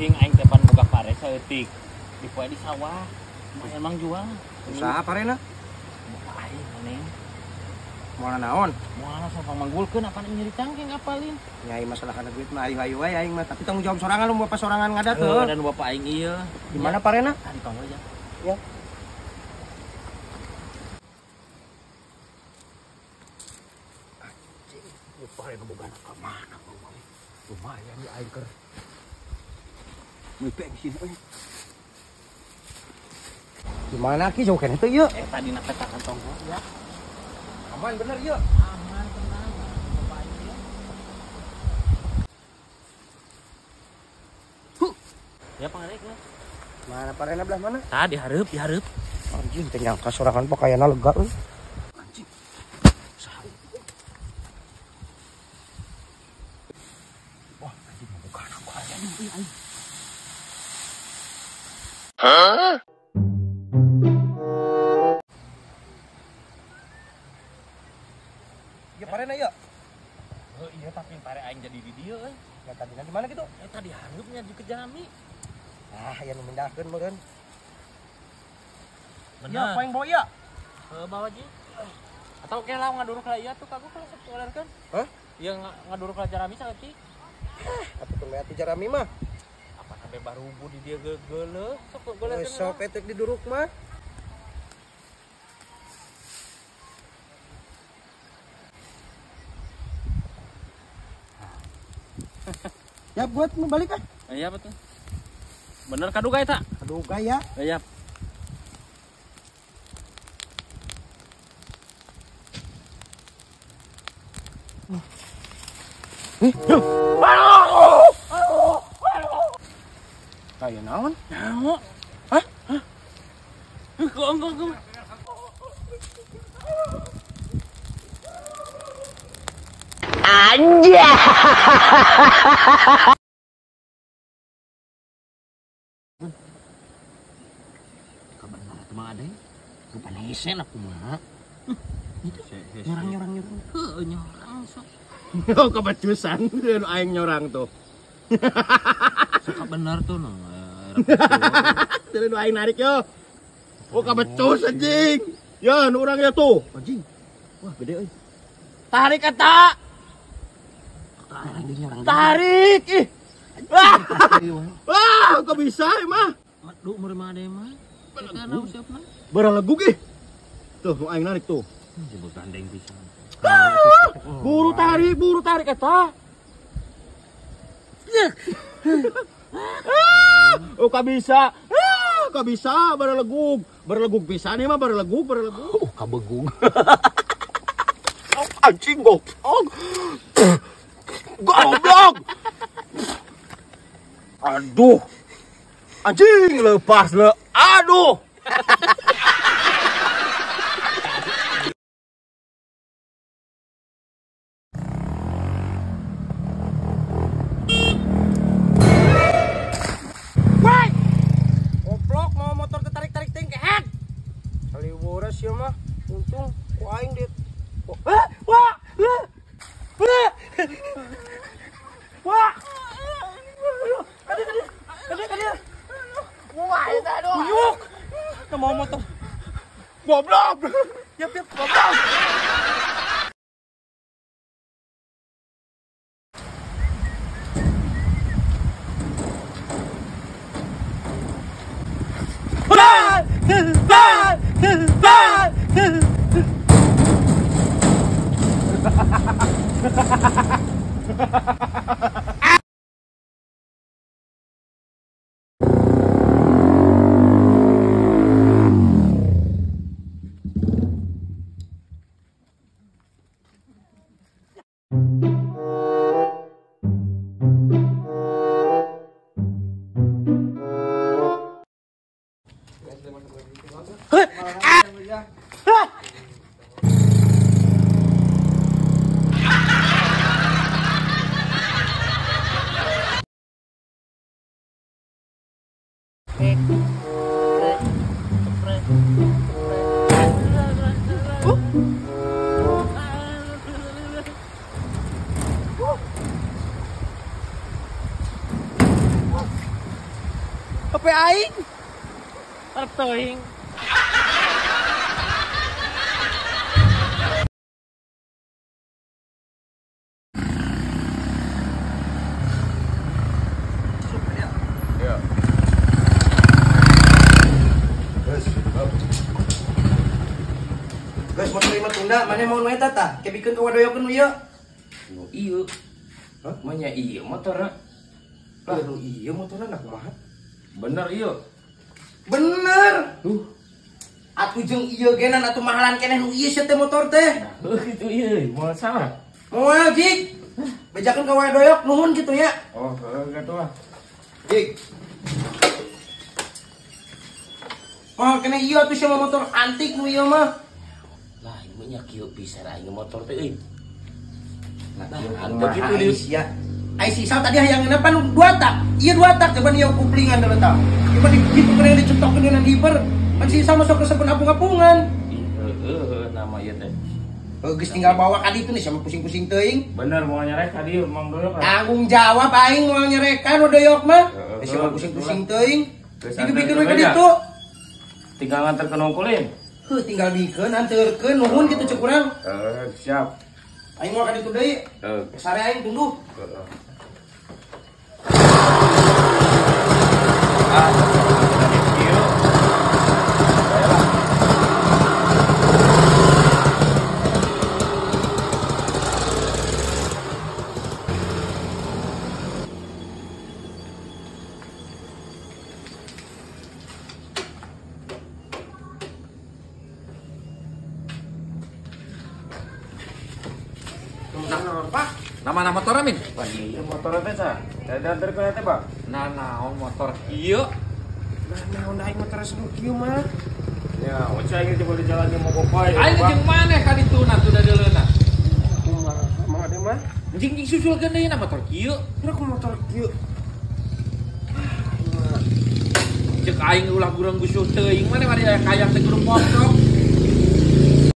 Cing aing teh pan boga pare saeutik. Di poe di sawah. Lumayan mang jual. Usaha parena? Boga aing maneh. Moal naon? Moal sok manggulkeun apaan nyeri cangkeng apalin. Nyai masalah kana duit mah ayu-ayu wae aing mah, tapi tanggung jawab sorangan lu bapak sorangan ngadat heuh. Dan bapak aing ieu. Di mana parena? Tadi tong aja. Ya. Anjing, ieu parena boga ka mana bang? Lumayan ieu aing keur. Meuli bensin euy. Di mana ki jauh keneh teh ieu? Tadi na petakan tong ya. Aman bener yuk. Aman tenang. Bapak aing. Ya pangarek lah. Mana parena belah mana? Tadi hareup, dihareup. Anjing teh nyangka sorangan pakaianna lega euy. Anjing. Saha? Wah, anjing bukan aku aya euy aing. Hah? Ya parena ya? Oh iya tapi pare aing jadi di dieu euy. Ya tadina di mana gitu? Tadi hareupnya di Kejami. Ah, ya nu mindahkeun meureun. Bener. Ya, apa yang bawa ya? Heuh, bawa ji. Atau ke lah ngaduruk lah ieu tuh kagu kalau sok golerkeun. Hah? Ieu ngaduruk lah jarami saeutik. Atuh teu atuh jarami mah. Apa sampe barubu di dieu geuleuh sok golerkeun. Sok etek diduruk mah. Ya buat mau balik ah. Iya betul. Bener kaduga eta? Kaduga ya. Iya. Kayak naon? Naon? Hah? Hah? Kok. Anjay. Kabenar atuh mah ada. Rupa hesen aku mah. Nyorang. Heuh, nyorang sok. Oh, kebetusan nu aing nyorang tuh. Sok bener tuh no. Nu aing narik yo. Oh, kabecus anjing. Ya, nu urang ya tuh. Anjing. Wah, gede euy. Tarik eta. Tarik ih. Wah. Wah, kok bisa mah? Aduh, meureun mah ade mah. Barang ih. Tuh, nu aing narik tuh. Jebul gandeng pisan. Buru tarik eta. Oh, kok bisa? Kok bisa barang legug pisan ieu mah barang legug. Oh, kabegung. Anjing goblok. Goblok. Aduh. Anjing lepas le. Aduh. Woi. Goblok mau motor tertarik-tarik ting kehet. Saliwuras ya mah. Untung ku aing dit. Wah, wah, wah, wah, aduh, wah, aduh, buyuk, mau motor, goblok, yap, goblok. HP aing. Tertoing. Guys, motor ieu mah tunda, mana mau nu eta tah? Kebikeun ka wadoyokeun nu ieu. Nu ieu. Hah? Manya ieu motorna. Lah nu ieu motorna nah kumaha? Bener ieu. Bener. Atuh jeung ieu genan atuh mahalan keneh nu ieu sia teh motor teh. Nah, heuh kitu ieu, moal salah. Moal jig. Bejakeun ka wadoyok nuhun kitu nya. Oh, heuh kitu lah. Jig. Mahal keneh ieu atuh sia motor antik nu ieu mah. Lah, ieu nya kieu pisan aing motor teh euy. Nah, kitu deui sia. Ai sisal tadi hayangeuna pan dua tak. Ieu dua tak coba ieu kuplingan deuleu tah. Coba dikitu keneh dicetokeun dina hiper. Pan sisal masuk ke sepen apung-apungan. Heuh, nama ieu teh. Heuh, geus tinggal bawa ka ditu nih sama pusing-pusing teuing. Bener moal nyerek ka dieu Mang Doyok. Tanggung jawab aing moal nyerekan Doyok mah. Geus sama pusing-pusing teuing. Dibikeun we ka ditu. Tinggal nganterkeun hungkulin. Heuh, tinggal bikeun anterkeun nuhun kitu cek urang. Heuh, siap. Aing moal ka ditu deui. Heuh. Sare aing tunduh. Heeh. Nama motor amin? Iya motor teh sa. Dari anterkeun teh, Bang. Nah, naon motor kieu? Nah, naon aing motor semu kieu mah. Ya, oce aing teh boleh jalan jeung mogok wae. Aing jeung maneh ka dituna tuh da deuleuna. Kumaha mang ade mah? Jeung jeung susulkeun deui na motor kieu. Kira ku motor kieu. Ceuk aing ulah gureng gusuh teuing maneh mari aya kayang teh gurung pocok.